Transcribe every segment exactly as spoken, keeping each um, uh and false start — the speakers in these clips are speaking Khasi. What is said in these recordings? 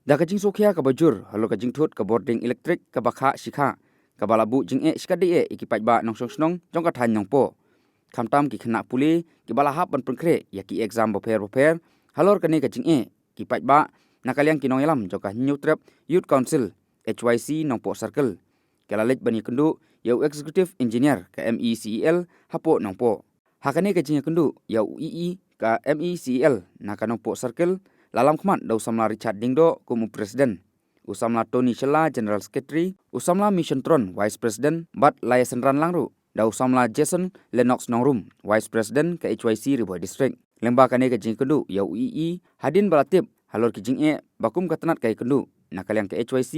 Da ka jingsngewkhia kaba jur halor ka jingthut ka bording elektrik kaba khah shi khah, kaba la buh jingeh shikatdei eh ïa ki paidbah nongshong shnong jong ka thaiñ Nongpoh, khamtam ki khynnah pule kiba la hap ban pynkhreh ïa ki exam bapher bapher. Halor kane ka jingeh, ki paidbah na ka liang ki nongïalam jong ka Hynñiewtrep Youth Council, H Y C, Nongpoh Circle, ki la leit ban ïakynduh ïa u Executive Engineer ka M E C E L hapoh Nongpoh. Ha kane ka jingïakynduh ïa u E E ka M E C E L na ka Nongpoh Circle, la lamkhmat da u samla Richard Diengdoh kum u President, u samla Tony Shylla, General Secretary, u samla Mission Tron, Vice President, bad la ïasynran lang ruh da u samla Jason Lennox Nongrum, Vice President ka H Y C Ri Bhoi District. Lyngba kane ka jingïakynduh ïa u E E, hadien ba la tip halor ki jingeh ba kum ka tnat ka ïakynduh, na ka liang ka H Y C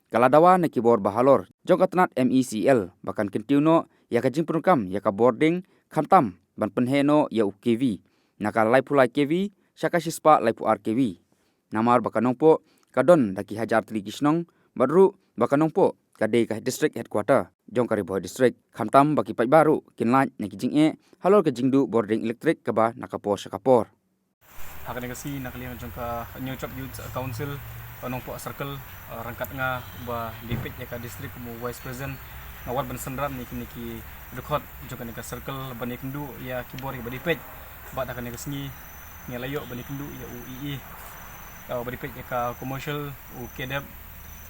ka la dawa na ki bor ba halor jong ka tnat M E C E L ba kan kyntiew noh ïa ka jingpyndonkam ïa ka bording, khamtam ban pynheh noh ïa u K V na ka laiphew lai K V sha ka shispah laiphew ar K V. Namar ba ka Nongpoh ka don da ki hajar tylli ki shnong, bad ruh ba ka Nongpoh ka dei ka district headquarter jong ka Ri Bhoi District, khamtam ba ki paidbah ruh kin lait na ki jingeh halor ka jingduh bording elektrik kaba na ka por sha ka por. Ha kane ka sngi na ka liang jong ka Hynñiewtrep Youth Council, uh, Nongpoh Circle, uh, ryngkat nga ba dei peit ïa ka district kum u Vice President, nga wan ban synran ïa kine ki dkhot jong kane ka circle ban ïakynduh ïa ki bor kiba dei peit. Bad ha kane ka sngi ngi la ïoh ban ïakynduh ïa u E E, uh, ba dei peit ïa ka commercial, u K-dep.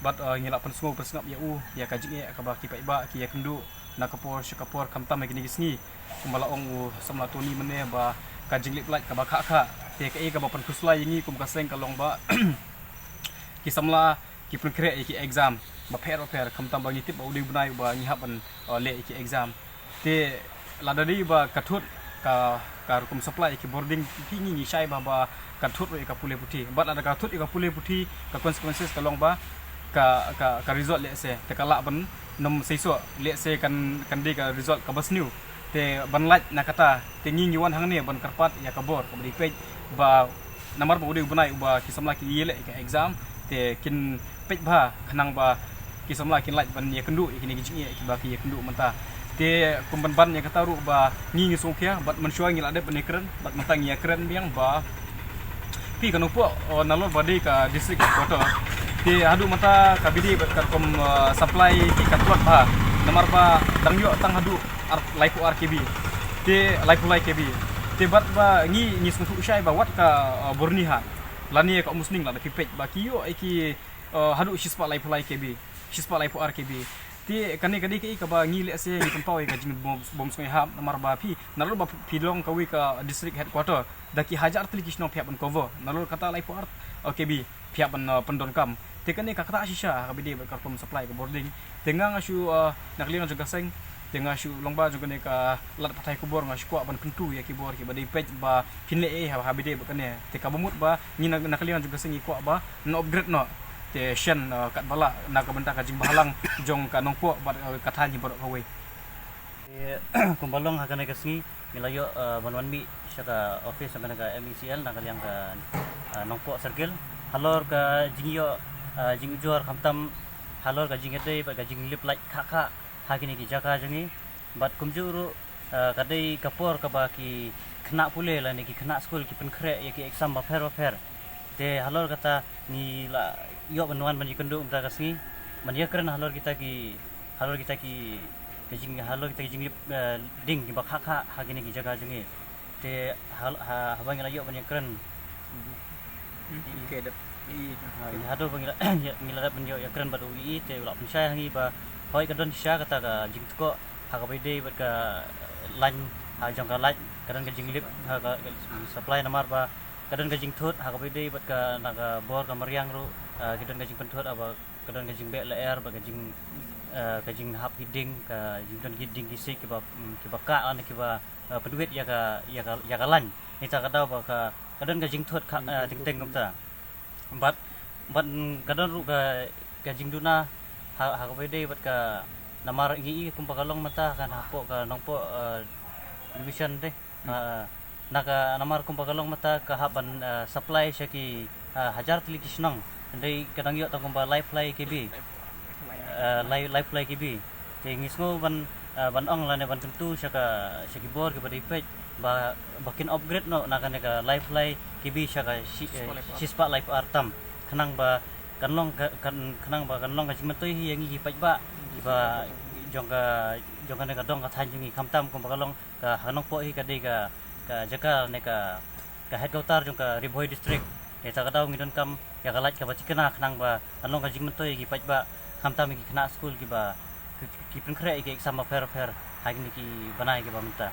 Bad, uh, ngi la pynsngew pynsngap ïa u ïa ka jingeh kaba ki paidbah ki ïakynduh na ka por sha ka por, khamtam ha kine ki sngi. Kumba la ong u samla Tony mynne ba ka jinglip lait kaba khah khah. Te kaei kaba pynkhuslai ïa ngi kum ka seng ka long ba ki samla ki pynkhreh ïa ki exam bapher bapher, khamtam ba ngi tip ba u dei u bnai uba ngi hap ban, uh, leh ïa ki exam. Te lada dei ba ka thut ka, ka rukom supply ïa ki bording, phi, ngi ngi shai ba, ba ka thut ruh ïa ka pule puthi. Bad lada ka thut ïa ka pule puthi, ka consequences ka long ba ka, ka, ka result lehse te ka lah ban nym seisoh, lehse kan, kan dei ka result kaba sniew. Te ban lait na kata, te ngi ngi wan hangne ban kyrpad ïa ka bor kaba dei peit ba namar ba u dei u bnai uba ki samla ki ïaleh ïa ka exam, te kin peit bha khnang ba ki samla kin lait ban ïakynduh ïa kine ki jingeh kiba ki ïakynduh mynta. Te kum ban ban ïa kata ruh ba ngi ngi sngewkhia bad mynshuwa ngi la dep ban ïakren bad mynta ngi ïakren biang ba phi, ka Nongpoh, oh, nalor ba dei ka district headquarter, te haduh mynta ka bidi bad ka rukom, uh, supply ki ka tlot bha, namar ba dang ïoh tang haduh ar, laiphew ar K V, te laiphew lai K V. Te bad ba ngi ngi sngewthuh shai ba wat ka, uh, Byrnihat lane ka Umsning, lada phi peit ba ki ïoh ïa ki, uh, haduh shispah laiphew lai K V, shispah laiphew ar K V. Te kane ka dei kaei kaba ngi lehse ngi pynpaw ïa ka jingbym, bym sngewhap, namar ba phi, nalor ba phi long kawei ka district headquarter, da ki hajar tylli ki shnong phi hap ban cover, nalor kata laiphew ar, uh, K V phi hap ban, uh, pyndonkam. Te kane ka ktah shisha ha kaba dei bad ka rukom supply ka bording. Te nga nga shu, uh, na ka liang jong ka seng, te nga shu long ba jong kane ka lad pathai khubor nga shu kwah ban kyntu ïa ki bor kiba dei peit ba phin leh ei ha, ha kaba dei bad kane. Te kaba mut ba ngi na, na ka liang jong ka seng ngi kwah ba yn upgrade noh. Te shen, uh, katba lah na ka bynta ka jingbhalang jong ka Nongpoh bad, uh, ka thaiñ baroh kawei. Te kumba long ha kane ka sngi ngi la ïoh, uh, ban wan mih sha ka office jong kane ka M E C L na ka liang ka, uh, Nongpoh Circle halor ka jingïoh, uh, jingujor khamtam halor ka jingïadei bad ka jinglip lait khah khah ha kine ki jaka jong ngi. Bad kumjuh ruh, uh, ka dei ka por kaba ki khynnah pule lane ki khynnah skul ki pynkhreh ïa ki exam bapher bapher. Te halor kata ngi la ïoh ban wan ban ïakynduh mynta ka sngi ban ïakren halor kita ki, halor kita ki, ki jing, halor kita ki jinglip, eh, ding kiba khah khah ha kine ki jaka jong ngi. Te hal-, ha, haba ngi la ïoh ban ïakren, Hmm, okay, dep. Ïa, ha, ïa, haduh ba ngi la, ïa, ngi la dep ban ïoh ïakren bad u E E te u la pynshai ha ngi ba hooid ka don shisha kata ka jingtkoh ha kaba ïadei bad ka, eh, line, ha jong ka light, ka don ka jinglip ha ka, ka supply namar ba ka don ka jingthut ha kaba ïadei bad ka, na ka bor ka mariang ruh, eh, ka don ka jingpynthut, haba ka don ka jingbeh lyer bad ka jing, eh, ka jinghap ki ding, ka jingdon ki ding ki siej kiba, mm, kiba kah lane kiba, eh, pynwit ïa ka, ïa ka, ïa ka line. Nangta ka daw ba ka, ka don ka jingthut ka, eh, teng teng kumta. Bad, bad, mm, ka don ruh ka, ka jingduna ha, ha kaba ïadei bad ka, namar ngi i kumba ka long mynta kan hapoh ka Nongpoh, eh, division te. Hmm. Ah, na ka namar kumba ka long mynta ka hap ban, ah, supply sha ki, ah, hajar tylli ki shnong. Hynrei ka dang ïoh tang kumba laiphew lai K V. Ah, lai, laiphew lai K V. Te ngi sngew ban, ah, ban ong lane ban kyntu sha ka, sha ki bor kiba dei peit ba, ba kin upgrade noh na kane ka laiphew lai K V sha ka shi-, eh, shispah laiphew ar tam. Khnang ba kan long ka, kan, khnang ba kan long ka jingmyntoi hi ïa ngi ki paidbah kiba jong ka, jong kane ka dong ka thaiñ jong ngi, khamtam kumba ka long ka ha Nongpoh hi ka dei ka, ka jaka ne ka, ka headquarter jong ka Ri Bhoi District. Te ta ka daw ngi donkam ïa ka light kaba thikna khnang ba kan long ka jingmyntoi ïa ki paidbah, khamtam ïa ki khynnah skul kiba ki, ki pynkhreh ïa ki exam bapher bapher ha kine ki bnai kiba mynta.